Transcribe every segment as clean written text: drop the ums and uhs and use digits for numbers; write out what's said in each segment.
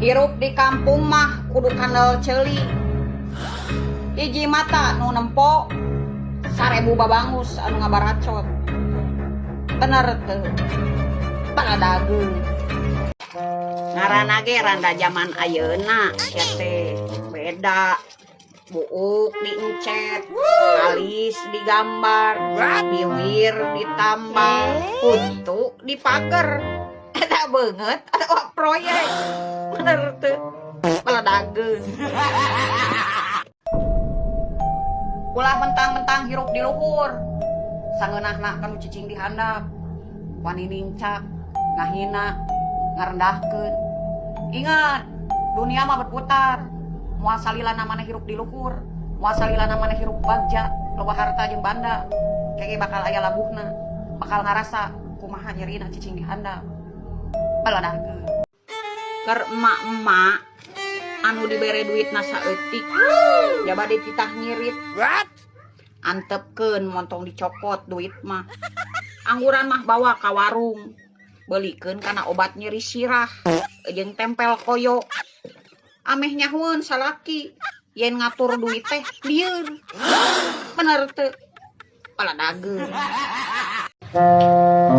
Hirup di kampung mah kudu kandel ceuli. Hiji mata nu nempo, 1000 babangus anu ngabaracot. Bener teu? Baladageung. Ngaranna ge randa jaman ayeuna sia teh beda. Buuk diencet, alis digambar, biwir ditambal, huntu dipager. Eta beungeut atawa proyek. Bener teu? Baladageun. Ulah mentang-mentang hirup di luhur, sangeunahna kanu cicing di handap, wani nincak, ngahina, ngarendahkeun. Ingat, dunia mah berputar. Moal salilana maneh hirup di luhur, moal salilana maneh hirup bagja, loba harta jeung banda. Kege bakal aya labuhna, bakal ngarasa kumaha nyerina cicing di handap. Baladahkeun. Keur emak-emak anu dibere duitna saeutik, jaba dititah ngirit. Antepkeun montong dicokot duit mah. Angguran mah bawa ka warung, beulikeun kana obat nyeri sirah jeung tempel koyo. Ameh nyahueun salaki yen ngatur duit teh lieur. Bener teu? Baladageun.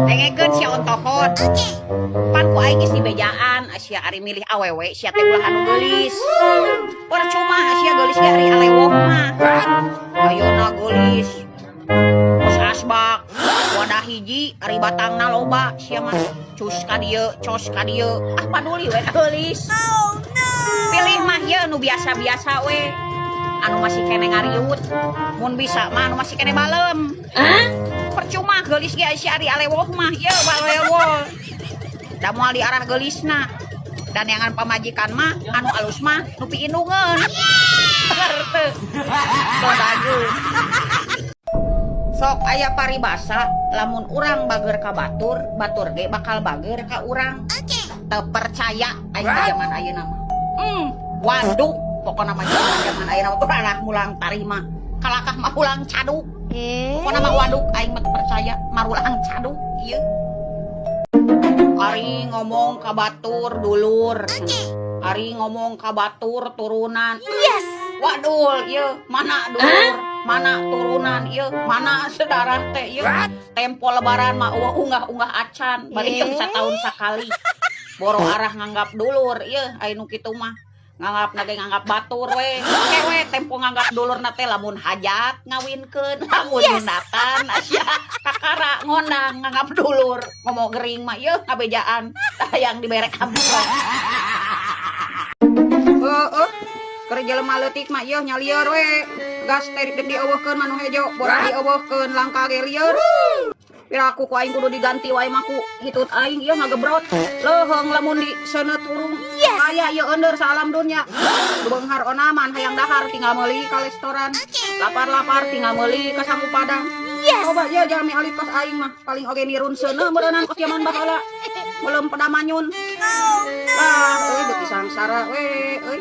Dengekeun sia ontohot. Pan ku aing geus dibejaan sia ari milih awewe sia teh ulah anu geulis. Percuma sia geulis ge ari alewoh mah. Ayeuna geulis. Kos asbak, wadah hiji ari batangna loba sia mah. Cus ka dieu, cos ka dieu. Ah paduli we geulis. Pilih mah ieu nu biasa-biasa we. Anu masih kene ngariut. Mun bisa mah anu masih kene balem. Percuma geulis ge sia ari alewoh mah ieu balewol. Da moal diarah geulisna. Dan yang pamajikan mah anu alus mah nu piindungeun. Bener teu? Baladageun. Sok aya paribasa lamun urang bager ka batur, batur ge bakal bager ka urang. Teu percaya aing mah jaman ayeuna mah. Waduk pokona mah jaman ayeuna mah ulah mulang tarima. Kalakah mah ulang caduk. Pokona mah waduk aing mah teu percaya marulang caduk ieu. Ari ngomong ka batur dulur. Ari ngomong ka batur turunan. Yes. Wadul ieu mana dulur, mana turunan ieu, mana sedarah teh ieu. Tempo lebaran mah eueuh unggah-unggah acan, bari jeung sataun sakali. Boro arah nganggap dulur ieu aya nu kitu mah. Nganggapna ge nganggap batur we. Oke we tempo nganggap dulurna teh lamun hajat ngawinkeun, lamun nyunatan sia kakara ngondang nganggap dulur. Ngomong gering mah ieu ngabejaan hayang dibere amplop. Heueuh. Keur jelema leutik mah ieu nyalieur we. Gas teh deuk dieuweuhkeun mah nu hejo, boro dieuweuhkeun langka ge lieur. Piraku ku aing kudu diganti wae mah ku hitut aing ieu ngagebrot. Leuheung lamun diseuneut hurung. Aya ieu eundeur saalam dunya. Beunghar onaman hayang dahar tinggal meuli ka restoran. Lapar-lapar tinggal meuli ka sangu padang. Coba ieu jalmi alit kos aing mah paling oge nirun seuneu meureunan kos jaman baheula. Belum pedamanyun. Lah euy beuki sangsara we euy.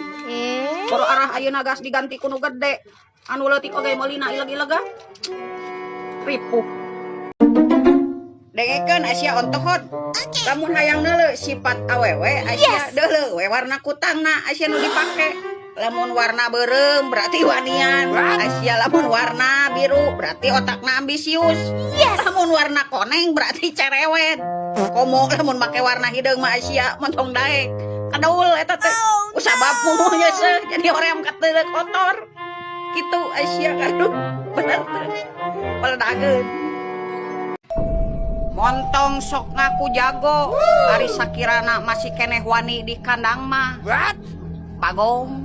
Boro arah ayeuna gas diganti ku nu gede. Anu leutik oge meulina ileg-ilegan. Ripuh. Dengekeun asia ontohot. Lamun hayang neuleu sifat awewe asia deuleu we warna kutangna asia nu dipake. Lamun warna beureum berarti wanian. Asia lamun warna biru berarti otakna ambisius. Lamun warna koneng berarti cerewet. Komo lamun make warna hideung mah asia montong daek. Kadul eta teh. Kusabab mumuh nyeuseuh jadi hoream kateuleuk kotor. Kitu asia aduh bener teh. Baladageun. Montong sok ngaku jago, ari sakirana masih keneh wani di kandang mah. Bagong.